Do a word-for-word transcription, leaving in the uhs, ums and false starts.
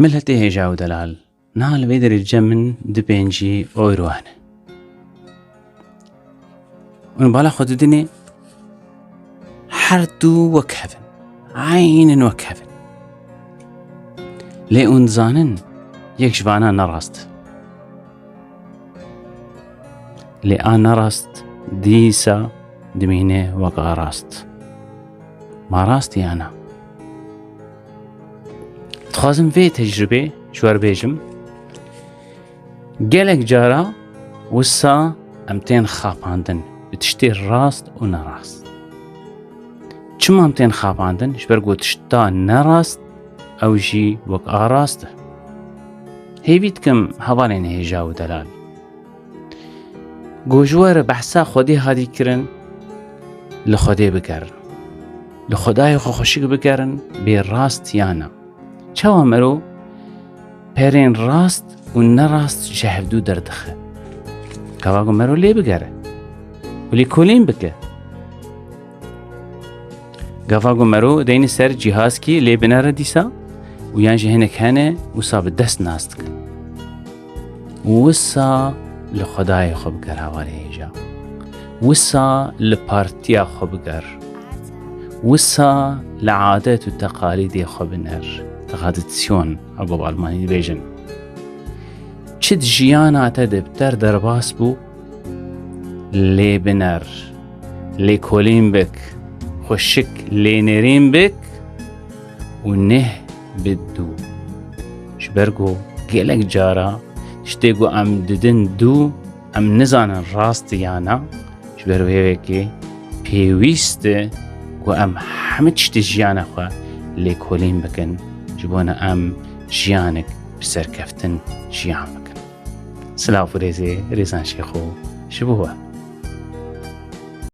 Miletê hêja û delal, niha li vê derê cem min du pêncî euro hene. Hûn bala xwe didinê, her du wek hev in. Eynîn wek hev in. Lê hûn dizanin, yek ji vana ne rast. Lê a ne rast dîsa dimîne wek a rast. Ma rast ya na? Dixwazim vê tecrûbê ji we re bêjim. Gelek cara wisa em tên xapandin bi tiştê rast û nerast. Çima em tên xapandin? Ji ber ku tişta nerast ew jî wek a rast e. Hêvî dikim hevalên hêja û delal, ku ji we re behsa Xwedê hatî kirin, li Xwedê bigerin. Li Xwedayê xwe xweşik bigerin, bê rast ya na. Çawa mero perên rast û nerast ji hevdû derdixe? Gava ku mero lê bigere û lêkolîn bike. Gava ku mero deyne ser cîhazkî lê binere dîsa û yan jî hinek hene wisa bi dest nas dikin. Wisa li Xwedayê xwe biger hevalê hêja. Wisa li partiya xwe biger. Wisa li adet û teqalîdê xwe biner. Tradisyon, a ku bi almanî dibêjin. Çi di jiyana te de bi te re derbas bû, lê biner, lêkolîn bik, xweşik lê nêrîn bik û neh bi dû. Ji ber ku gelek cara tiştê ku em didin dû, em nizanin rast e ya na, ji ber wê yekê pêwîst e ku em hemî tiştê jiyana xwe lêkolîn bikin, ji bona em jiyanek bi serkeftin jiyan bikin. Silav û rêzê Rêzan Şêxo ji bo we.